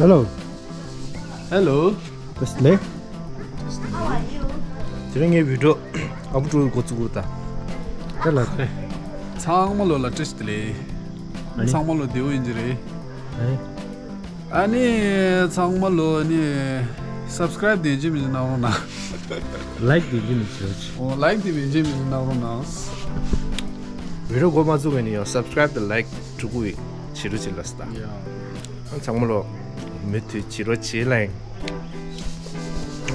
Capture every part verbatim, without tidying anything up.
Hello. Hello. བཀྲ་ཤིས་བདེ་ལེགས། དེ་རིང་ངའི་བི་ཌིའོ་ཨ་བུ་ཀྲུའུ་འགོ་བཙུགས་ད། ད་ལ། ཚང་མ་ལོ་ལ་བཀྲ་ཤིས་བདེ་ལེགས། ཨ་ནི། ཚང་མ་ལོ་བདེ་པོ་ཡིན་གྱི་རེད། ཨ་ནི། ཨ་ནི། ཚང་མ་ལོ་ནི་སབ་སི་ཀ་རའིབ་དེ་ཡིན་གཅིག་མིན་གཅིག་གནང་རོགས་གནང་། ལའིཀ་དེ་ཡིན་གཅིག་མིན་གཅིག་བྱེད་རོགས་བྱེད། ཨོ་ལའིཀ་དེ་ཡིན་གཅིག་མིན་གཅིག་གནང་རོགས་གནང་། བི་ཌིའོ་འགོ་མ་བཙུགས་གོང་ནས་ཡང་སབ་སི་ཀ་རའིབ་དང་ལའིཀ་འགྲོ་གི་ཡོད། བྱེད་རོགས་བྱེད་ལ་སི་ད། ཡ། ཨ་ཚང་མ་ལོ། མུ་མཐུད་བྱེད་རོགས་བྱེད་ལ་ཡིན།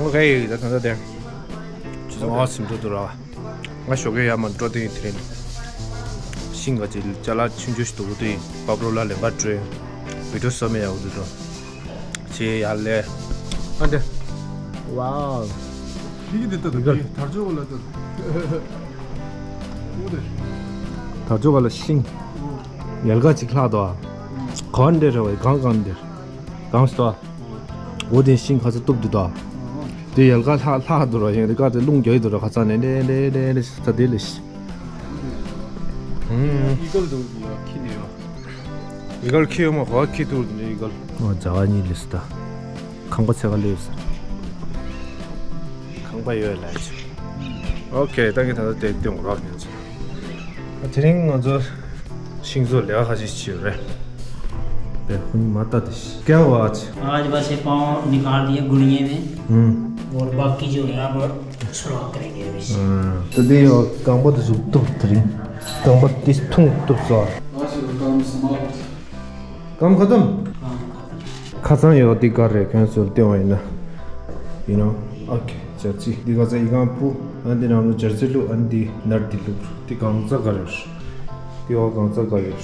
ཨོ་ཁེ། ད་ད་ད་དེ། ཆུ་ཚོད་ལྔ་ཟིན་འགྲོ་འདུག་ར། ང་ཞོགས་ཀས་ཡར་མར་འགྲོ་དེ་ཡིན། དེ་རིང་ཤིང་ག་ཅི་ཅ་ལག་ཆུང་ཆུང་ཞིག་འདུག་དེ་པ་པ་རོ་ལ་ལེན་པར་འགྲོ། བི་ཌིའོ་བཟོ་མེད་ཡག་འདུག་དོ། ཆེ་ཡར་ལས། ཨ་འདྲ། ཝའོ། ཁྱི་གི་འདི་ལྟ་འདུག་ག་དར་ལྕོག་ག་ལ་ལྟ་འདུག་དར་ལྕོག་ག་ལ་ཤིང་། ཡལ་ག་ཅིག་ལྷག་འདུག་ཨ། གང་འདྲ་རེད་བ། གང་གང་འདྲ། གང་སྟོ། འོ་དེ་ཤིང་ཁ་ཚ་གཏུབ་འདུག་ད། དེ་ཡལ་ག་ལྷག་ལྷག་འདུག་ར། ཡང་དེ་ག་དེ་རླུང་རྒྱག་གི་འདུག་ར། ཁ་ཚ་ནས་ལེ་ལེ་ལེ་ལེ་ས་དེ་ལེ་ཤི། ཧུམ། ཡི་གལ་འདུག་ཡ་ཁྱི་ནས་ཡ། ཡི་གལ་ཁྱི་ཡོད་མ་གོ་ཁྱི་ཐུག་འདུག་ཡི་གལ། ཨོ་ཇ་ག་གཉིས་ལེ་སི་ད། ཁང་པ་ཚད་ག་ལེ་ཡོད་ས། ཁང་པ་ཡོད་ལ་ཆུ། ཨོ་ཁེ། ད་གི་ད་ལྟ་དེ་སྟོན་རོགས་ཉན་ཆུ། དེ་རིང་ང་ཚོ་ཤིང་བཟོ་ལས་ཀ་ཁ་ཤས་ཤིག་ཡོད་རེད། དེ་ཁོ་གཉིས་མ་ལྟ་དེ་ཤི། क्या हुआ आज? आज बस ये पाँव निकाल दिए गुड़िए में। हम्म। और बाकी जो है अब शुरुआत करेंगे अभी से। ད་དེ་ཡོ་རྐང་པ་དེ་ཟུག་གཏུབ། དེ་རིང་རྐང་པ་དེ་ཐུང་གཏུབ་སོ། आज काम समाप्त। काम खत्म? ཁ་ཚང་ཡོད། འདི་ག་རེད། ཁྱོད་ཚོར་སྟོན་པ་ཡིན་ན། You know, okay. ཅག་ཅི་འདི་ག་ཚ་ཡི་གང་བུ། ཨ་འདི་ནང་ལོ་ཇར་སི་བླུགས། ཨ་འདི་ནར་འདི་བླུགས། འདི་གང་ཚ་ག་རེད། འདི་བ་གང་ཚ་ག་ཡོད།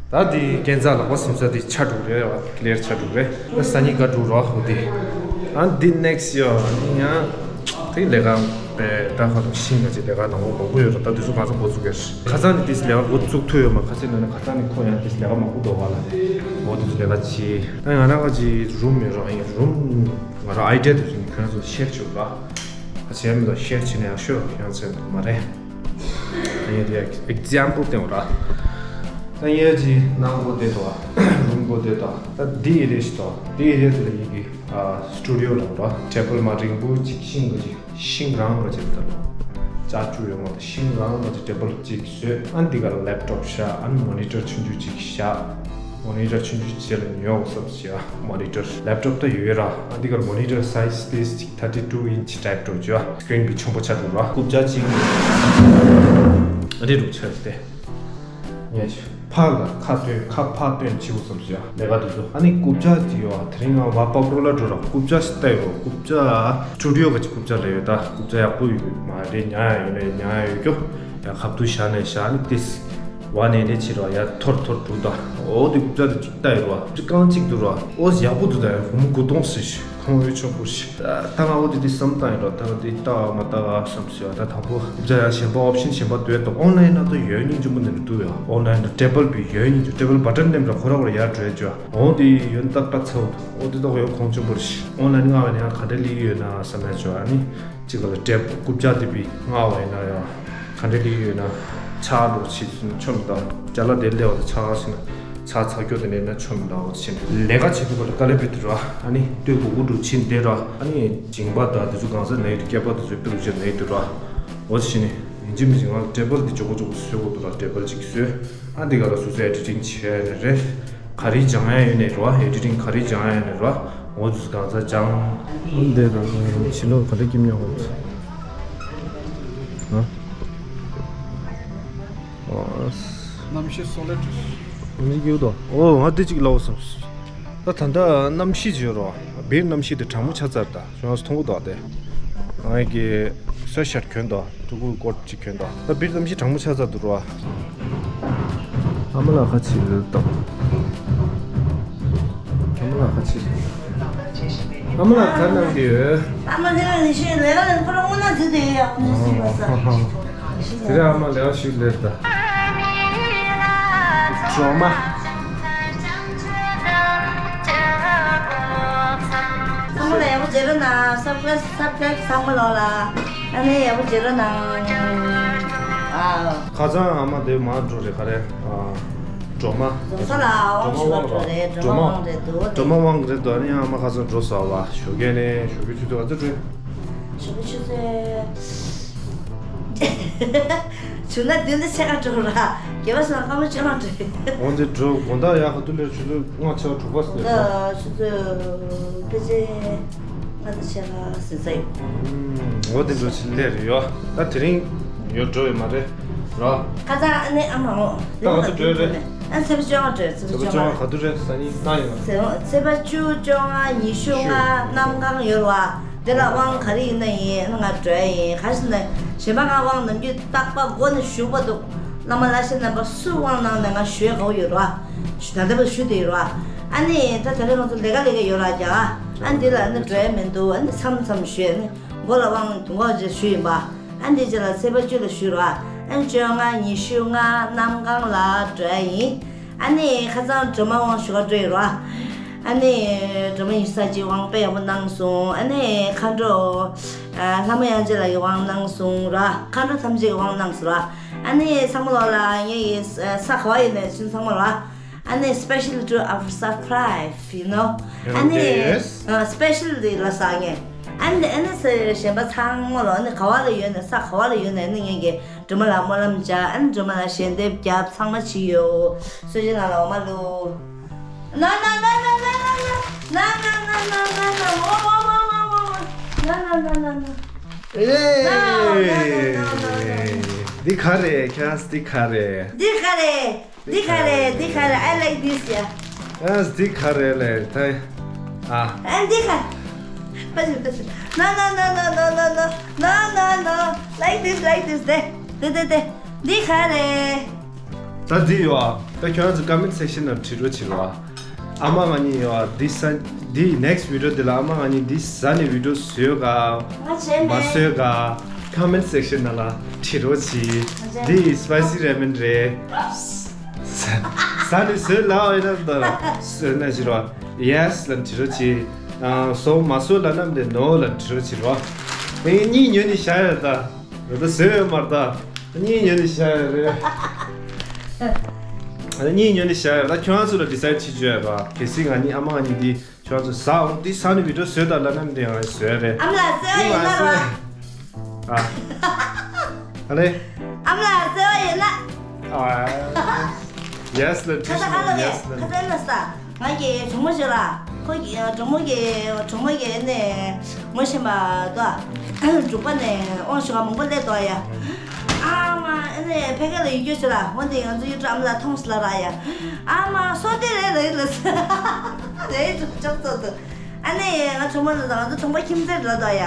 ད་འདི་རྐྱེན་ཚ་ལག་པ་སིམ་ས་འདི་ཆ་དྲུག་རེད་བ། ཀླེར་ཆ་དྲུག་རེད། ད་ས་ཉི་ག་དྲུག་རོ་ཧུ་འདི། ཨ་འདི་ནེག་སི་ཡོ། ཨ་ནི་ཡང་དེ་ལས་ཀ་པའི་ད་ཁ་ཐུག་ཤིང་ག་ཅི་ལས་ཀ་ནང་ལོ་མང་པོ་ཡོད་ར། ད་འདི་ཚོ་གང་ཚ་འགོ་ཚུགས་ཀྱི་རེད། ཁ་ཚ་ནི་དེས་ལས་ཀ་འགོ་བཙུགས་ཐུབ་ཡོད་མ། ཁ་ཚ་ནི་ཁ་ཚ་ནི་ཁོ་ཡང་དེས་ལས་ཀ་མང་པོ་འདུག་བ་ལ། འོ་དེ་ཚོ་ལས་ཀ་བྱེད། ད་ང་རང་ག་ཅི་རུམ་མེད་རོགས། ཨ་ཡིན་རུམ་ང་རང་ཨའི་ཌི་ཡ་དེ་ཚོ་ནི་ཁྱོད་ཚོ་ཤེར་བྱེད་ར། ཁ་ཚ་མི་དང་ཤེར་བྱེད་ན་ཡག་ཤོས་ཡང་ཚན་མ་རེད། ད་ཡིན་དེ་ཨེག་ཛམ་པལ་སྟོན་ར། ད་ཡིན་ཅི་ནང་སྒོ་དེ་དང་རུམ་སྒོ་དེ་དང་། ད་འདི་ཨེ་རི་ཡ་ཞིག་དང་འདི་ཨེ་རི་ཡ་དེ་ལ་ཡིན་གི། ཨ་སི་ཊུ་ཌི་ཡོ་ལ་འགྲོ། ཊེ་བལ་མ་རིང་པོ་ཅིག་ཤིང་གི་ཅིག་ཤིང་རང་གི་ཅིག་ད་ལོ་ལྕགས་ཀྱུ་ཡོད་མ་ད། ཤིང་རང་གི་ཅིག་ཊེ་བལ་ཅིག་བཟོས། ཨ་འདི་གར་ལེབ་ཊོབ་བཞག་ཨ་མོ་ནི་ཊར་ཆུང་ཆུང་ཅིག་བཞག་མོ་ནི་ཊར་ཆུང་ཆུང་ཅིག་ལ་ཉོ་བསམ་བྱས། ཨ་མོ་ནི་ཊར་ལེབ་ཊོབ་ད་ཡོད་ར། ཨ་འདི་གར་མོ་ནི་ཊར་སའི་ཛི་དེ་ཅིག་ཐར་ཊི་ཊུ་ཨིན་ཅི་ཊའིབ་འགྲོ་བྱས། ཨ་སི་ཀི་རིན་བི་ཆེན་པོ་ཆགས་འདུག་ར། རྐུབ་བཀྱག་ཅིག་ཨ་འདི་རུ་ཆགས་ཏེ། ངས་ཕར་ལ་ཁ་སྟོན། ཁ་ཕར་སྟོན་བྱེད་དགོས་བསམ་ཟེར་ཡ་ལས་ཀ་དེ་ཚོ། ཨ་ནི་རྐུབ་བཀྱག་དེ་ཡོད། དེ་རིང་ང་བ་པ་པོ་རོ་ལ་འགྲོ་ར། རྐུབ་བཀྱག་ཞིག་ལྟ་ཡོད་ར། རྐུབ་བཀྱག་སི་ཊུ་ཌི་ཡོ་ག་ཅིག་རྐུབ་བཀྱག་ལ་ཡོད། ད་རྐུབ་བཀྱག་ཡག་པོ་ཡོད་མ་རེད། ཉར་ཡ་ཡོད་ན་ཉར་ཡ་ཡོད་ཀྱོ། ཡ་ཁ་ཐུག་བཞག་ནས་བཞག་ནི་ཏིས་བ་ནས་ནས་ཕྱིར་ར་ཡ་ཐོར་ཐོར་འགྲོ་ད། འོ་དེ་རྐུབ་བཀྱག་དེ་ཅིག་ལྟ་ཡོད་ར། ཅིག་རྐང་གཅིག་འདུག་ར། འོ་ཡག་པོ་འདུག་ད་ཡ་སྒོར་མོ་དགུ་སྟོང་ཟེར་ཞིག་ཁོང་འོས་ཆོག་པོ་ཞིག་ད་ང་འོ་དེ་དེ་བསམ་བཏང་ཡིན་རོགས། ད་དེ་ལྟ་བ་མ་ལྟ་བ་བསམ་ཟེར་བ། ད་དང་པོ་རྒྱ་ཡ་གཞན་པ་ཨོབ་ཤན་གཞན་པ་འདོད་དོ། ཨོན་ལན་ན་ད་ཡོད་སྙིང་རྗེ་མོ་ནས་འདུག་ཡ། ཨོན་ལན་ན་ཊེ་བལ་བི་ཡོད་སྙིང་རྗེ། ཊེ་བལ་བ་ཊན་ནེམ་ར་ཁོ་ར་ཁོ་ར་ཡར་འགྲོ་ཡ་ཅོ། འོ་དེ་ཡོད་ད་ད་ཚ་བོ་འདུག་འོ་དེ་ད་ཡོད་ཁོང་ཆུང་པོ་རེད། ཨོན་ལན་ང་བས་ནས་ཡང་ག་འདྲ་ལི་ཡོད་ན་བསམ་ཡ་ཅོ། ཨ་ནི་ཅིག་ག་ལ་ཊེ་བལ་རྐུབ་བཀྱག་དེ་བི་ང་བས་ན་ཡང་ག་འདྲ་ལི་ཡོད་ན་ཆག་འགྲོ་ཆི་ཆོ་མི་ད་ཅ་ལག་དེ་ལས་བ་ད་ཆག་ཟིན་ན། ཚ་ཚ་སྐྱོ་དེ་ནས་ན་ཆོམ་འདྲ་བོ་ཕྱིན། ལས་ཀ་བྱེད་དུས་པ་ལ་དཀའ་ལས་ཕེབས་དུས་ར། ཨ་ནི་སྟོད་གོ་དགུ་དྲུག་ཕྱིན་དེ་ར། ཨ་ནི་མཇིང་པ་དང་དེ་ཚོ་གང་ས་ནས་སྐེད་པ་དེ་ཚོ་ཕྱིན་དུས་ར། འོ་ཕྱིན་ནི་ཡིན་གཅིག་མིན་གཅིག་ང་ཊེ་བལ་དེ་ཇོ་གོ་ཇོ་གོ་བཟོས་དགོས་འདུག་ར། ཊེ་བལ་ཅིག་བཟོས། ཨ་འདི་ག་ལ་སོ་སོ་ཨེ་ཌི་ཊིང་བྱས་ནས་རེད། ག་རེ་སྦྱང་ཡ་ཡོད་ནས་ར། ཨེ་ཌི་ཊིང་ག་རེ་སྦྱང་ཡ་ཡོད་ནས་ར། འོ་དེ་ཚོ་གང་ས་སྦྱང་། འདི་ར་ཕྱི་ལོགས་ག་རེ་སྐྱིབས་ཉོ་དགོས། ཧ། གནམ་གཤིས་སོ་ལེ་ཏྲི། གནམ་གཤིས་ཀྱི་འདུག་ཨོ་ང་འདི་གཅིག་ལའོ་སོང་། ད་ད་ལྟ་གནམ་གཤིས་ཅི་ཡོད་རོ། བིར་གནམ་གཤིས་དེ་གྲང་མོ་ཆགས་ཚར། ད་ཞོ་ཡང་སུ་མཐོང་གི་འདུག་ཨ་དེ། ང་གི་སོ་ཤར་གྱོན་འདུག་ཕྲུ་གུ་ཀོ་ཊི་གཅིག་གྱོན་འདུག་ད་བིར་གནམ་གཤིས་གྲང་མོ་ཆགས་ཚར་འདུག་རོ། ཨ་མ་ལགས་ཁ་ཆེ་ལ་བཏང་། ཨ་མ་ལགས་ཁ་ཆེ་ལ། ཨ་མ་ལགས་ག་གནང་གི་ཡོད། ཨ་མ་དེ་ལ་ནི་ཤེས་ལས་ལ་ཁོ་རང་དངོས་གནས་ཟིན་དེ་ཡག་པོ་ནི་ཟིན་པ་ས། དེ་རིང་ཨ་མ་ལས་ཀ་ཞིག་ལས་ད། གྲོ་མ། ཚང་མ་ལ་ཡག་པོ་མཇལ་རོགས་གནང་། སབ་སི་ཀ་རེབ་སབ་སི་ཀ་རེབ་ཚང་མ་ལོག་ལ། ཨ་ནི་ཡག་པོ་མཇལ་རོགས་གནང་། ཨ། ཁ་སང་ཨ་མ་དེ་མར་འགྲོ་རེད་ག་རེ། ཨ། སྒྲོལ་མ། རྫོང་ས་ལ་དབང་ཞུ་བ་འགྲོ་རེད། སྒྲོལ་མ་དབང་རེད་འདུག་སྒྲོལ་མ་དབང་རེད་འདུག་ཨ་ནི་ཨ་མ་ཁ་སང་འགྲོ་ཟ་བ་ཞོགས་ཀས་ནས་ཞོགས་ཀས་ཆུ་ཚོད་ག་ཚོད་འགྲོ། ཞོགས་ཀས་ཆུ་ཚོད། བྱུང་ན་བདུན་དང་ཕྱེད་ཀ་འགྲོ་ར། རྒྱལ་བ་སོང་ན་སྐར་མ་བཅོ་ལྔ་འགྲོ། འོན་ཏེ་འགྲོ་དགོང་དག་ཡག་ག་དུས་ལས་ཆུ་ཚོད་ལྔ་ཕྱེད་ཀ་དྲུག་པ་ཟེར། ད་ཆུ་ཚོད་ཕལ་ཆེར་ལྔ་དང་ཕྱེད་ཀ་ཟིན་ས་ཡོད། འོ་དེ་འགྲོ་ཕྱིན་ལས་རེད་ཡོ། ད་དེ་རིང་ཡོ་འགྲོ་ཡོད་མ་རེད་ར། ཁ་སང་ཨ་ནེ་ཨ་མ་འོ། ད་ག་དུས་འགྲོ་རེད། ཨ་ཚེས་པ་བཅོ་ལྔ་འགྲོ། ཚེས་པ་བཅོ་ལྔ། ཚེས་པ་བཅོ་ལྔ་ག་དུས་རེད་ས་ཉིན་གནང་ཡོད་མ་རེད། ཚེས་པ་བཅུ་བཅོ་ལྔ་ཉི་ཤུ་ལྔ་གནམ་གང་ཡོད་ར། དེ་ལ་དབང་ག་རེ་ཡིན་ན་ཡིན། ང་འགྲོ་ཡ་ཡིན། ག་ཞིག་ན་གཞན་པ་ང་དབང་ནམ་རྒྱུན་རྟག་པར་སྒོ་ནས་ཞུགས་པ་འདུག་བླ་མ་བླ་ཞེས་རྣམ་པ་སུ་དབང་གནང་ནས་ང་ཞུ་ཡ་དགའ་བོ་ཡོད་ར། ཞུ་ད་ལྟ་བར་ཞུ་བསྡད་ཡོད་ར། ཨ་ནི་ད་ད་རེས་ང་ཚོ་ལས་ཀ་ལས་ཀ་ཡོད་ར་རྒྱ། ཨ་ནི་དེ་ལ་ཨ་ནི་འགྲོ་ཡ་མི་འདུག་ཨ་ནི་མཚམས་མཚམས་ཞུ་ཡ་ནི་སྒོ་ལ་དབང་དུང་གོ་ཅེས་ཞུ་ཡིན་པ། ཨ་ནི་དེ་རྗེས་ལ་ཚེས་པ་བཅུ་ལ་ཞུ་ར། ཨ་ནི་བཅོ་ལྔ་ཉི་ཤུ་ལྔ་གནམ་གང་ལ་འགྲོ་ཡ་ཡིན། ཨ་ནི་ཁ་སང་སྒྲོལ་མ་དབང་ཞུ་ག་འགྲོ་ཡོད་ར། ཨ་ནི་སྒྲོལ་མ་ཡིན་ས་ཅིག་དབང་དཔེ་ཡག་པོ་གནང་སོང་། ཨ་ནི་མཁའ་འགྲོ་ལྷ་མོ་དབྱངས་ཅན་ལགས་ཀྱིས་དབང་གནང་སོང་ར། མཁའ་འགྲོ་ཐམས་ཅད་ཀྱིས་དབང་གནང་སོང་ར། ཨ་ནི་ཚང་མ་ལོག་ལ་ངའི་ས་ག་བ་ཡིན་ནས་ཕྱིན་ཚང་མ་ལ། ཨ་ནི་special to our surprise, you know. ཨ་ནི་special དེ་ལ་ས་ངས། ཨ་ནི་ཨ་ནི་གཞན་པ་ཚང་མ་ལོག་ཨ་ནི་ག་བ་ལ་ཡོད་ནས་ས་ག་བ་ལ་ཡོད་ནས་ཨ་ནི་ངས་ཀྱི། སྒྲོལ་མ་ལ་སྨོན་ལམ་བྱ། ཨ་ནི་སྒྲོལ་མ་ལ་ཞལ་འདེབས་རྒྱབ། ཚང་མ་བྱེད་ཡོད། གསོལ་ཇ་ནང་ལ་འོ་མ་བླུགས། ན་ན་ན། ཨེ། འདི་ག་རེད། ཁྱེད་རང་འདི་ག་རེད། འདི་ག་རེད། འདི་ག་རེད། འདི་ག་རེད། I like this, yeah. ཨ་འདི་ག་རེད་ལས་ད། ཨ། ཨ་འདི་ག། པ་ཅི་པ་ཅི། No, no, no, no, no, no, no, no, no, no. Like this, like this. དེ་དེ་དེ་དེ། འདི་ག་རེད། ད་འདི་ཡོད་ཨ། ད་ཁྱོད་རང་ཚོ་comment section ནང་བྲིས་རོགས་བྱེད་རོགས་ཨ། ཨ་མ་ང་གཉིས་ཡོད་ཨ། འདི་ས་འདི་next video འདི་ལ་ཨ་མ་ང་གཉིས་འདི་ཟ་ནས་video བཟོས་ག་ང་བྱས་མེད། མ་བཟོས་ག comment section ནང་ལ་བྲིས་རོགས་གྱིས། ང་བྱས་འདི་spicy ramen རེད། ཟ་ནས་བཟོས་ལ་ཨོ་ཡིན་ན་ད་བཟོས་ན་བྱེད་རོགས། Yes ལ་བྲིས་རོགས་གྱིས། ཨ་བཟོ་མ་བཟོས་ལབ་ན་འདི་No ལ་བྲིས་རོགས་བྱེད་རོགས། ངས་གཉིས་ཉོས་ནས་བཞག་ཡོད་ད། ད་ལྟ་བཟོས་ཡོད་མ་རེད་ད། གཉིས་ཉོས་ནས་བཞག་ཡོད་རེད། ད་གཉིས་ཉོས་ནས་བཞག་ཡོད་ད། ཁྱོད་རང་ཚོ་ལ་decide བྱེད་བཅུག་ཡོད་པ། གལ་སྲིད་ང་གཉིས་ཨ་མ་ང་གཉིས་འདི་ཁྱོད་རང་ཚོ་ཟ་འོང་འདི་ཟ་ནས་video བཟོས་དང་ལབ་ན་འདི་ང་བཟོས་རེད། ཨ་མ་ལགས་བཟོས་པ་ཡིན་ན་རོ། ཨ། ཨ་ལེ། ཨ་མ་ལགས་བཟོས་པ་ཡིན་ན། ཨ། Yes ལ་བྲིས་སོང་། Yes ལ། ཁ་སང་ལ་ས། ང་གི་གྲོགས་མོ་ཞིག་ལ། ཁོ་གི་གྲོགས་མོ་གི་གྲོགས་མོ་གི་ནས་ངོ་ཤེས་པ་དོ། འབྲུག་པ་ནས་དབང་ཞུ་བ་མང་པོ་སླེབས་འདུག་ཡ། ཨ་མ་ཨ་ནི་ཕ་གི་ལ་ཡོད་རྒྱུ་ཞིག་ལ་འོན་ཏེ་ང་ཚོ་ཡུལ་གྲམ་ལ་མཐོང་སྲིད་ལ་ར་ཡ། ཨ་མ་སོ་དེ་རེད་རེད་ལ་ས། རེད་ཅོག་ཅོག་ཚོ་དུ། ཨ་ནི་ང་གྲོགས་མོ་ལ་ང་ཚོ་གྲོགས་པོ་ཁྱིམ་མཚེས་ལ་དོ་ཡ།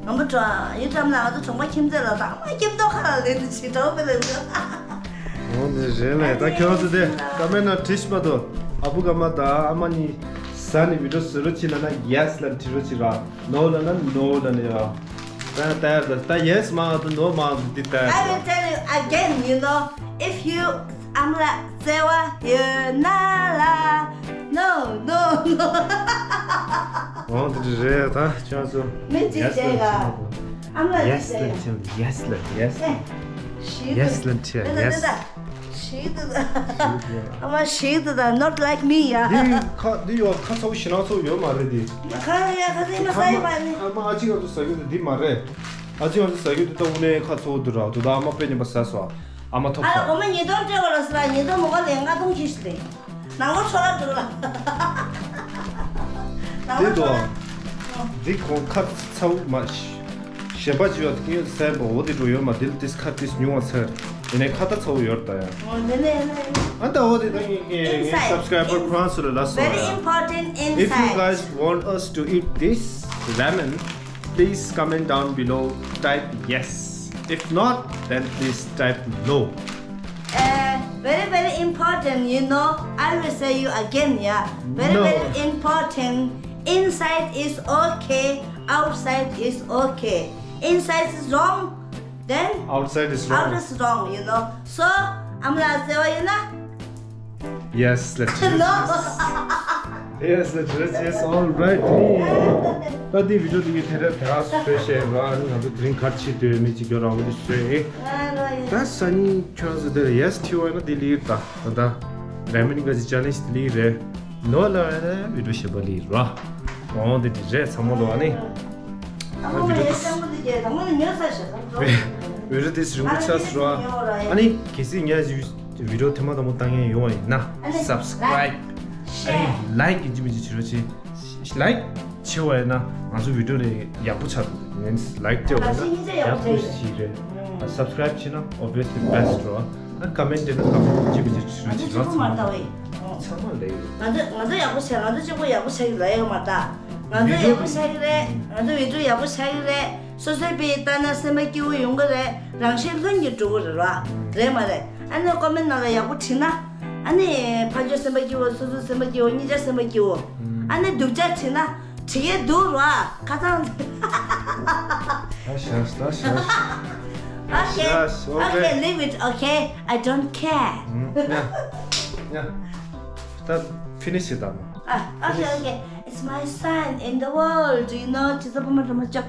ང་མོ་གྲོགས་ཡུལ་གྲམ་ལ་ང་ཚོ་གྲོགས་པོ་ཁྱིམ་མཚེས་ལ་དང་མ་ཁྱིམ་ཐོག་ཁ་ལ་ལེན་དུ་ཆི་གྲོགས་པོ་ལ་ས། འོ་འདི་རེད་ལས། ད་ཁྱོད་ཚོ་དེ་comment ནང་བྲིས་མ་གཏོགས་ཨ་བུ་ཀ་མ་དང་ཨ་མ་གཉིས་ཟ་ནས་video བཟོ་རོགས་བྱེད་ལབ་ན་Yes ལབ་བྲིས་རོགས་བྱེད་ར། No ལབ་ན་No ལབ་ནས་ཡོད། ད་ལྟ་ད་ད་Yes མ་འདུག No མ་འདུག་འདི་ལྟ། I will tell you again, you know, if you ཨ་མ་ལགས་བརྩེ་བ་ཡོད་ན་ལ། No, no, no. འོ་འདི་རེད་ད་ཁྱོད་ཚོ། མི་གཅིག་Yes བྱས་ལབ་ག་བྱེད་མ་གཏོགས། ཨ་མ་ལགས་Yes གཅིག་ལབ་བྱས་བྱེད། Yes ལབ། Yes ལབ། ཞིག་Yes ལབ་བྱེད། ད་ད་Yes ད་ད། ཞིག་ཏུ་ད། ཞིག་ཏུ་ད། ཨ་མ་ཞིག་ཏུ་ད། Not like me ཡ། འདི་ཁ་འདི་ཡོ་ཁ་ཚ་བོ་ཞེ་དྲག་ཚ་བོ་ཡོད་མ་རེད་འདི། ཁ་ཡ་ཁ་ཚ་ཡིན་པ་ས་ཡིན་པ་ནི། ཨ་མ་ཨ་ཅེ་ང་ཚོ་ཟ་རྒྱུ་དེ་འདི་མ་རེད། ཨ་ཅེ་ང་ཚོ་ཟ་རྒྱུ་དེ་ད་དངོས་གནས་ཁ་ཚ་བོ་འདུག་ར། དུ་ད་ཨ་མ་དཔེ་ཉམས་པ་ཟ་སོང་། ཨ་མ་ཐོབ་ཨ་ལ་སོང་། སྒོར་མོ་ཉིས་སྟོང་སྤྲད་པ་ལ་ཟེར་ལ་ཉིས་སྟོང་མ་གོ་ལས་ལྔ་སྟོང་ཁྱེར་ཤི་ལེ། ནང་ལོ་ཁྲོ་ལ་འགྲོ་ལ། ནང་ལོ་ཁྲོ་ལ། འདི་ཁོང་ཁ་ཚ་བོ་མ། གཞན་པ་ཅི་ཡོད་དེ་གསལ་པོ་འོ་དེ་འགྲོ་ཡོད་མ། དེ་ལ་ཏིས་ཁ་ཏིས་ཉུང་བ་ཚར། ཡིན་ནའི་ཁ་ད་ཚ་བོ་ཡོད་ད་ཡ། འོ་ནེ་ནེ་ནེ། ཨ་ད་འོ་དེ་ད་ངའི་ངའི་ངའི་Inside. Subscriber ཁོ་རང་ཚོ་ལ་ལབ་སོང་ཡ། Very important. If you inside. Guys want us to eat this ramen, please comment down below, type yes. If not, then please type no. Uh, very, very important, you know, I will say you again, yeah. Very, no. Very important. Inside is okay, outside is okay. Inside is wrong, then outside is wrong. Out is wrong, you know. So, I'm gonna say, you know, Yes, let's do this. No. Yes, let's do this. Yes, all right. ད་འདི་video འདི་གི་དེ་རེད། ད་སྤེ་ཤལ་ར་ནི་ང་ཚོ་དེ་རིང་ག་རེ་བྱེད་འདོད་མི་གཅིག་ཀྱང་རང་བོ་འདི་བཟོས་ཡིན། ད་ས་ཉིན་ཁྱོད་ཚོ་དེ་ལ་yes ཐི་བ་ན་འདི་ལིར་ད་ད་ད། རེ་མི་ནི་ག་ཅི་ཅེ་ལེན་ཇི་ལི་རེད། ནོ་ལ་ཡ་ན་བི་ཌི་ཡོ་ཞེ་པོ་ལི་ར། འོང་དེ་དེ་རེད་ཚང་མ་ལོ། ཨ་ནི། ཨ་བི་ཌི་ཡོ་དེ་བི་ཌི་ཡོ་དེ་རིང་པོ་ཆགས་སོང་ར། ཨ་ནི་གལ་སྲིད་ངས་བི་ཌི་ཡོ་ཐེངས་མ་དང་པོ་ལྟ་མཁན་ཡོང་བ་ཡིན་ན་སབ་སི་ཀ་རའིབ། ཨ་ནི་ལའིཀ་ཡིན་གཅིག་མིན་གཅིག་བྱེད་རོགས་བྱེད། ལའིཀ་བྱེད་པ་ཡིན་ན་ང་ཚོ་བི་ཌི་ཡོ་རེ་ཡག་པོ་ཆགས་འདུག་ངས་ལའིཀ་བྱས་པ་ཡིན་ན་ཡག་པོ་ཞིག་རེད། སབ་སི་ཀ་རའིབ་བྱས་ན་ཨོབ་བི་ཡ་སི་ལི་བྷེ་སི་ཊི་རེད། ཨ་ཀོ་མེན་ཊི་བྱས་ན་ཀོ་མེན་ཊི་བྱེད་པ་བྱེད་རོགས་བྱེད་རོགས་ཚང་མ་ལ། ཚང་མ་ལ་ཡོད། ང་ཚོ་ང་ཚོ་ཡག་པོ་བྱས། ང་ཚོ་གཅིག་པོ་ཡག་པོ་བྱ་གི་ལ་ཡོད་མ་རེད། ང་ཚོ་ཡག་པོ་བྱ་གི་རེད། ང་ཚོ་བི་ཌི་ཡོ་ཡག་པོ་བྱ་གི་རེད། སོ་སོའི་པའི་ལྟ་ན་སེམས་པ་སྐྱིད་པོ་ཡོང་གི་རེད། རང་བཞིན་ལྷུན་གྱིས་གྲུབ་ཀྱི་རེད་བ། རེད་མ་རེད། ཨ་ནི་ཀོ་མེན་ཊི་ནང་ལ་ཡག་པོ་བྲིས་ན། ཨ་ནི་ཕར་ཕྱོགས་སེམས་པ་སྐྱིད་པོ། སོ་སོ་སེམས་པ་སྐྱིད་པོ། གཉིས་ཆ་སེམས་པ་སྐྱིད་པོ། ཨ་ནི་སྡུག་ཅག་བྲིས་ན་བྲིས་ཀྱི་འདུག་ར། ཁ་སང་། ད་ཤ་ད་ཤ། Okay, okay, leave it, okay? I don't care. ཡ་ཡ། ད་ཕི་ནི་ཤི་ད་མ། Ah, okay, okay. It's my sign in the world, you know. She's a woman from a job.